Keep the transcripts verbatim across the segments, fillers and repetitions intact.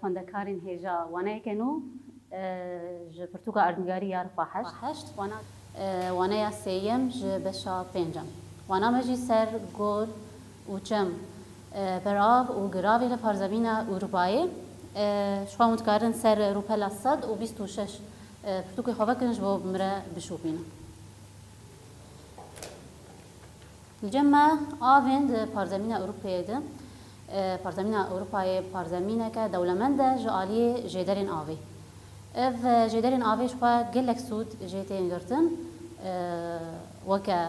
Xwendekarên hêja waneyeke nû, e, ji pirtûka Erdnîgarî ya rifa heşt. Heşt, wana, e, waneya sêyem ji beşa pêncem. Wana me jî ser gol û çem, e, berav û giravê li parzemîna Ewropayê. E, ji xwe hûn dikarin ser rûpela sed û bîst û şeş, e, pirtûkê xwe vekin ji bo bi min re bişopînin. Li cem me avên di parzemîna Ewropayê de, e, parzemîna Ewropayê parzemîneke dewlemend e ji aliyê jêderên avê. Ev, e, jêderên avê ji xwe gelek sûd jê tên girtin, e, weke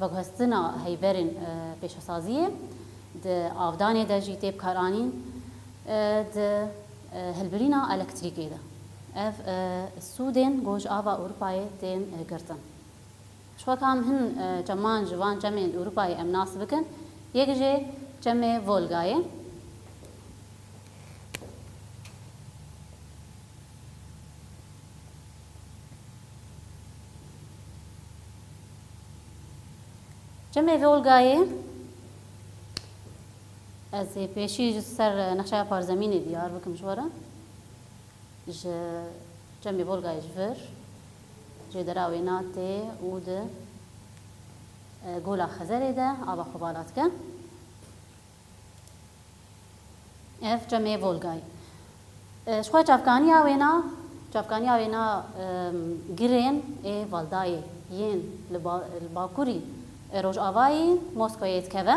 veguhestina heyberên, e, pêşesaziyê, di avdanê de jî tê bikaranîn, e, di, e, hilbirîna elektrîkê de. Ev, e, sûdên ku ji ava Ewropayê tên, e, girtin. Ji xwe ka em hin, e, çeman ji van çemên Ewropayê em nas bikin, yek jê çemê Volgayê. Çemê Volgayê, ez ê pêşî ji ser nexşeya parzemînê diyar bikim ji we re. Ji çemê Volgayê ji vir, jêdera wêna tê û di, e, gola Xezerê de ava xwe vala dike. Ev çemê Volgayê. E, ji xwe çavkaniya wêna, çavkaniya wêna, e, girên ê Valdayê yên li ba-, li bakurî, e, rojavayî Moskoyê dikeve.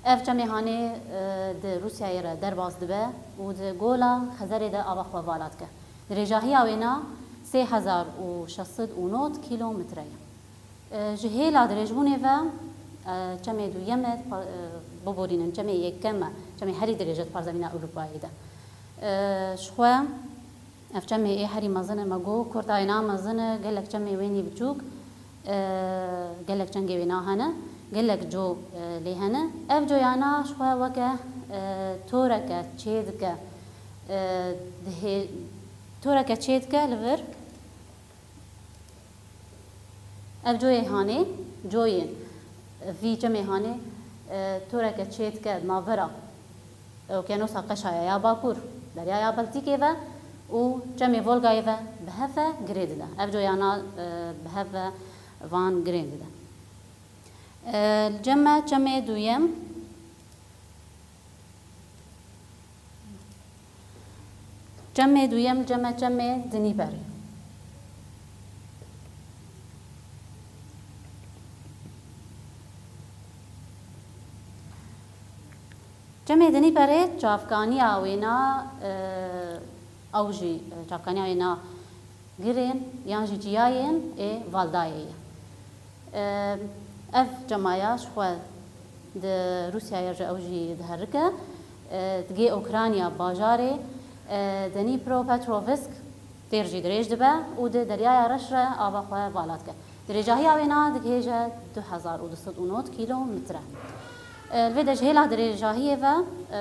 Ev çemê hanê, e, di Rûsyayê re derbas dibe û di gola Xezerê de ava xwe vala dike. Dirêjahiya wêna sê hezar û şeş sed û nod kîlometre ye. E, ji hêla dirêjbûnê ve, e, çemê duyem e, pa-, e, biborînin, çemê yekem e, çemê herî dirêj e di parzemîna Ewropayê de. E, ji xwe ev çemê ê herî mezin e, me got, kurtayê na mezin e, gelek çemê wênî biçûk, e, gelek çengê wêna hene, gelek co, e, lê hene. Ev coyana ji xwe weke, e, toreke çê dike, e, dihê-, toreke çê dike li vir. Ev coyê hanê, coyên vî çemê hanê, e, toreke çê dike navbera Okyanosa Qeşaya ya Bakur, Deryaya Baltîkê ve û çemê Volgayê ve bi hev ve girê dide. Ev coyana, e, bi hev ve van girê dide. E, li cem me çemê duyem, Çemê duyem, cem me çemê Dinîperê. Çemê Dinîperê çavkaniya wêna, e, ew jî, e, çavkaniya wêna girên yan jî çiyayên ê Valdayê ye. E, ev çema ya ji xwe di Rûsyayê re ew jî diherike, e, digê Ukrayna bajarê, e, Dnipropetrovsk têr jî dirêj dibe û di Deryaya Reş re ava xwe vala dike. Dirêjahiya wêna digihêje du hezar û du sed û nod kîlometre. E, li vê de ji hêla dirêjahiyê ve, e,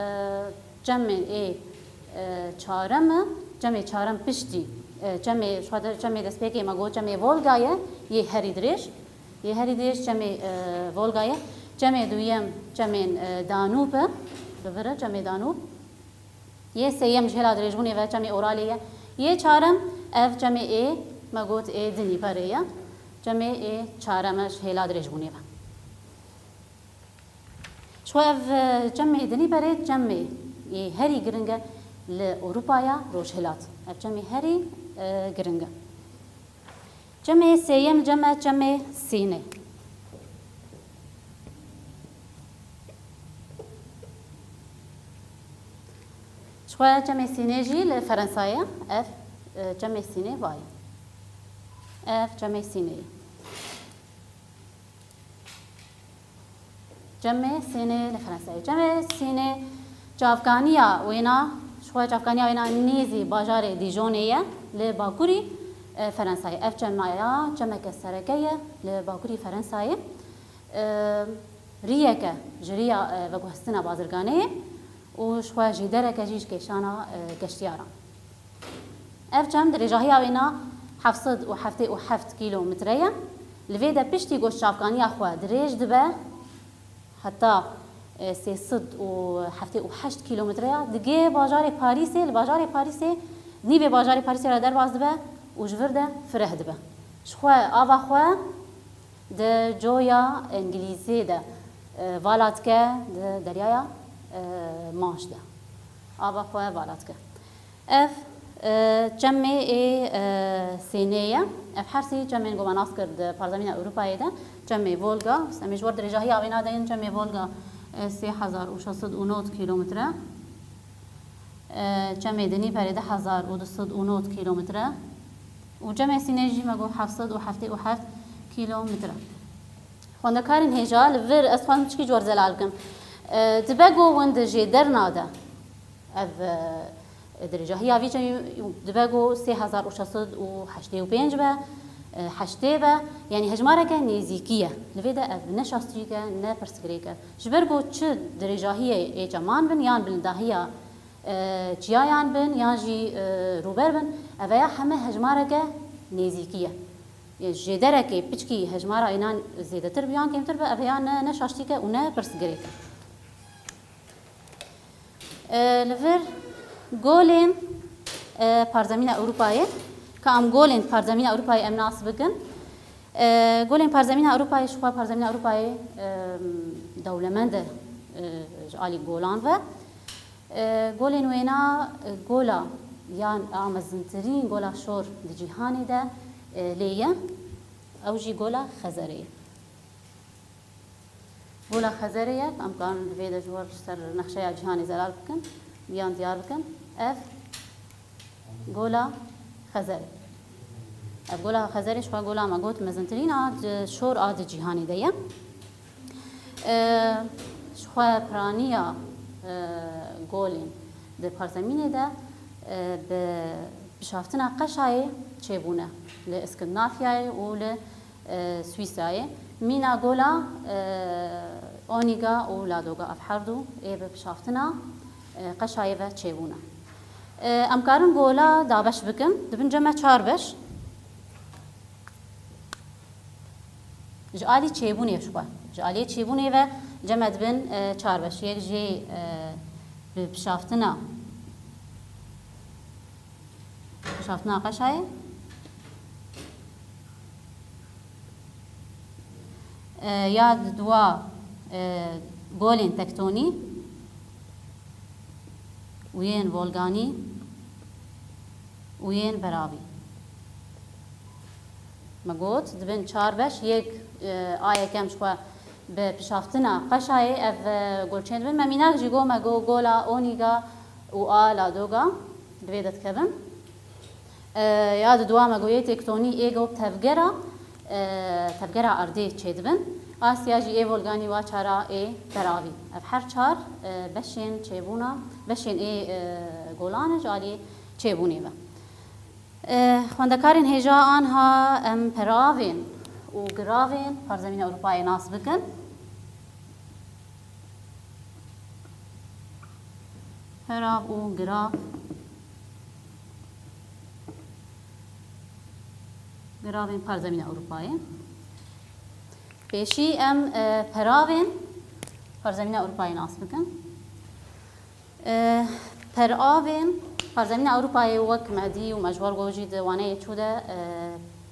Çemên ê, e, çarem e, çemê çarem piştî, e, çemê, ji xwe de çemê destpêkê me got çemê Volga ye, yê herî dirêj. Yê herî dirêj çemê, e, Volga ye. Çemê duyem çemên, e, Danûb e. Li vir e çemê Danûb. Yê sêyem ji hêla dirêjbûnê ve çemê Oralê ye. Yê çarem ev çemê ê me got ê Dinîperê ye. Çemê ê çarem e ji hêla dirêjbûnê ve. Ji xwe ev, e, çemê Dinîperê çemê yê herî giring e li Ewropaya Rojhilat. Ev çemê herî, e, giring e. Çemê sêyem cem e çemê Sînê. Ji xwe çemê Sînê jî li Ferensayê ye. Ev, e, çemê Sînê vayê. Ev çemê Sînê ye. Çemê Sînê li Ferenseyê. Çemê Sînê çavkaniya wêna, ji xwe çavkaniya wêna nêzî bajarê Dîjonê ye, li bakurî, e, Ferenseyê. Ev çema ya çemeke sereke ye li bakurî Ferenseyê. E, riyeke ji riya, e, veguhestina bazirganê ye û ji xwe jî dereke jî ji kêşana, e, geştiyaran. Ev çem dirêjahiya wêna heft sed û heftê û heft kîlometre ye. Li vê de piştî ku çavkaniya xwe dirêj dibe, heta e, sê sed û heftê û heşt kîlometreya digê bajarê Parîsê, li bajarê Parîsê, nîvê bajarê Parîsê re derbas dibe û ji vir de fireh dibe. Ji xwe ava xwe di coya Îngilîzê de, e, vala dike, di deryaya, e, Manş de. Ava xwe vala dike. Ev, e, çemê ê, e, Sênê ye. Ev her sê çemên ku me nas kir di parzemîna Ewropayê de, çemê Volga, em ê ji wir dirêjahiya wê nadeyin, çemê Volga, e, sê hezar û şeş sed û nod kîlometre, e, çemê Dinîperê du hezar û du sed û nod kîlometre û çemê Sînê jî me got heft sed û heftê û heft kîlometre. Xwendekarên hêja, li vir ez dixwazim çikî cor zelal bikim. E, dibe ku hûn di jêderna de, ev, e, dirêjahiya vî çemî dibe ku sê hezar û şeş sed û heştê û pênc be, e, heştê be, yanî hejmareke nêzîkî ye. Li vê de ev ne şastiyek e, ne pirsgirêk e. Ji ber ku çi dirêjahiyê ê çeman bin, yan bilindahiya, e, çiyayan bin, yan jî, e, rûber bin, ev ya heme hejmareke nêzîkî ye. Yê jêderekê piçkî hejmara înan zêdetir bi yan kêmtir bi, ev ya ne, ne şaştîk e û ne pirsgirêk e. E, li vir golên, e, parzemîna Ewropayê, ka em golên parzemîna Ewropayê em nas bikin. E, golên parzemîna Ewropayê, ji xwe parzemîna Ewropayê, e, dewlemend e, e, ji alî golan ve. E, golên wêna, e, gola yan a mezintirîn gola şor di cîhanê de, e, lê ye. Ew jî gola Xezerê ye. Gola Xezerê ye, em karin di vê de ji wir ser nexşeya cîhanê zelal bikin, yan diyar bikin. Ev gola Xezerê. Ev gola Xezerê ji xwe gola me got mezintirîn a di şor a di cîhanê de ye. E, ji xwe piraniya, e, golên di parzemînê de, e, bi pişaftina qeşayê çêbûne li Îskindinafyayê û li, e, Swîsrayê. Mîna gola, e, Onîga û Ladoga ev her du ê bi pişaftina, e, qeşayê ve çêbûne. E, em karin gola dabeş bikin, dibin cem me çar beş. Ji alî çêbûnê ji xwe. Ji aliyê çêbûnê ve cem me dibin, e, çar beş. Yek jê, e, bi pişaftina, pişaftina qeşayê. E, ya di dua, e, golên tektonî û yên volganî û yên beravî. Me got, dibin çar beş, yek, e, a yekem ji xwe bi pişaftina qeşayê ev, e, gol çêdibin. Me mînak jî got, me got, gola Onîga û a Ladoga di vê de dikevin. E, ya di dua me got, yê tektonî ê got tevgera, e, tevgera erdê çêdibin. Asya jî ê volganî wa çara ê beravî. Ev her çar, e, beşên çêbûna, beşên ê, e, golan ji alî çêbûnê ve. Eh, xwendekarên hêja, anha em peravên û giravên parzemîna Ewropayê nas bikin. Perav û girav, giravên parzemîna Ewropayê. Pêşî em, eh, peravên parzemîna Ewropayê nas bikin. E, peravên parzemîna Ewropayê, wek me dî û me ji we re got jî di waneyê çû de, e,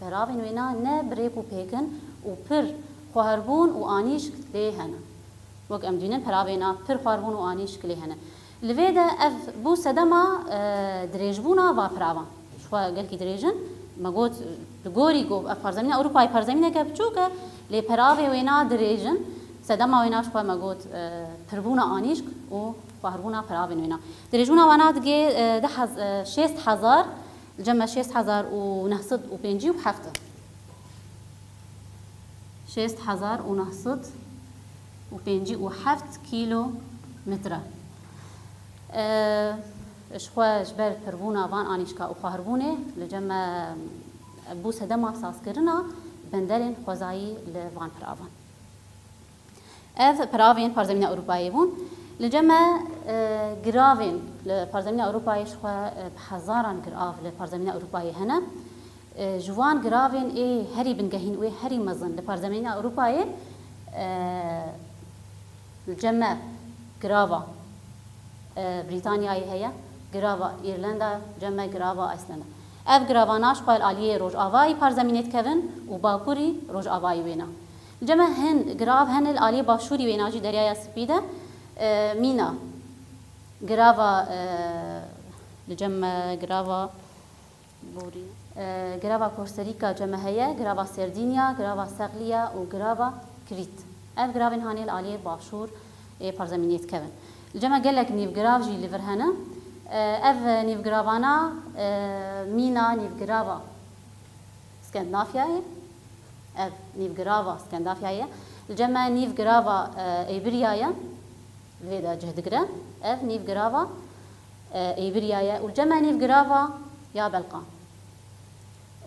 peravên wêna ne bi rêk û pêk in û pir xweharbûn û anîşk lê hene. Wek em dînin, peravêna pir xweharbûn û anîşk lê hene. Li vê de ev bû sedema, e, dirêjbûna va piravan. Ji xwe gelkî dirêj in. Me got, li gorî ku ev parzemîna Ewropayê parzemîneke biçûk e, lê peravê wêna dirêj in. Sedema wêna ji xwe me got, e, pirbûna anîşk û xweharbûna peravên wêna. Dirêjbûna wana digê, e, deh hez-, e, şêst hezar, li cem me şêst hezar û neh sed û pêncî û heft e. Şêst hezar û neh sed û pêncî û heft kîlometre. E, ji xwe ji ber pirbûna van anîşka û xweharbûnê li cem me bû sedema sazkirina benderên xwezayî li van piravan. Ev piravên parzemîna Ewropayê bûn. Li cem me, e, giravên li parzemîna Ewropayê ji xwe, e, bi hezaran girav li parzemîna Ewropayê hene. E, ji wan giravên ê herî bingehîn û ê herî mezin li parzemîna Ewropayê, e, li cem me Girava e, Brîtanyayê heye, girava Îrlanda, cem me girava Islanda. Ev giravana ji xwe li aliyê rojavayî parzemînê dikevin û bakurî rojavayî wêna. Li cem me hin girav hene li aliyê başûrî wêna jî Deryaya Spî de, e, mîna girava, e, li cem me girava Borî. E, girava Korsarîka cem me heye, girava Serdînya, girava Sexlîya û girava Krît. Ev giravên hanê li aliyê başûr ê parzemînê dikevin. Li cem me gelek nîvgirav jî li vir hene. E, ev nîvgiravana, e, mîna nîvgirava Skandinafyayê. Ev nîvgirava Skandinafyayê ye. Li cem me nîvgirava, e, Êbiriya ye. Li vê de cih digire. Ev nîvgirava, e, Êbiriya ye û li cem me nîvgirava ya Belqan.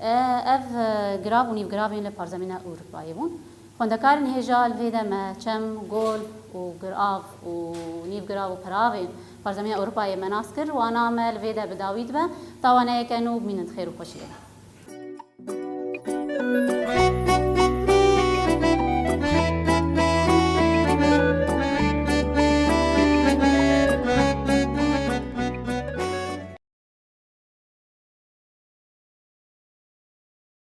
E, ev, e, girav û nîvgiravên li parzemîna Ewropayê bûn. Xwendekarên hêja li vê de me çem, gol û girav û nîvgirav û piravên parzemîna Ewropayê me nas kir. Wana me li vê de bi dawî dibe. Tawaneyeke nû bimînin di xêr û xweşiyê de.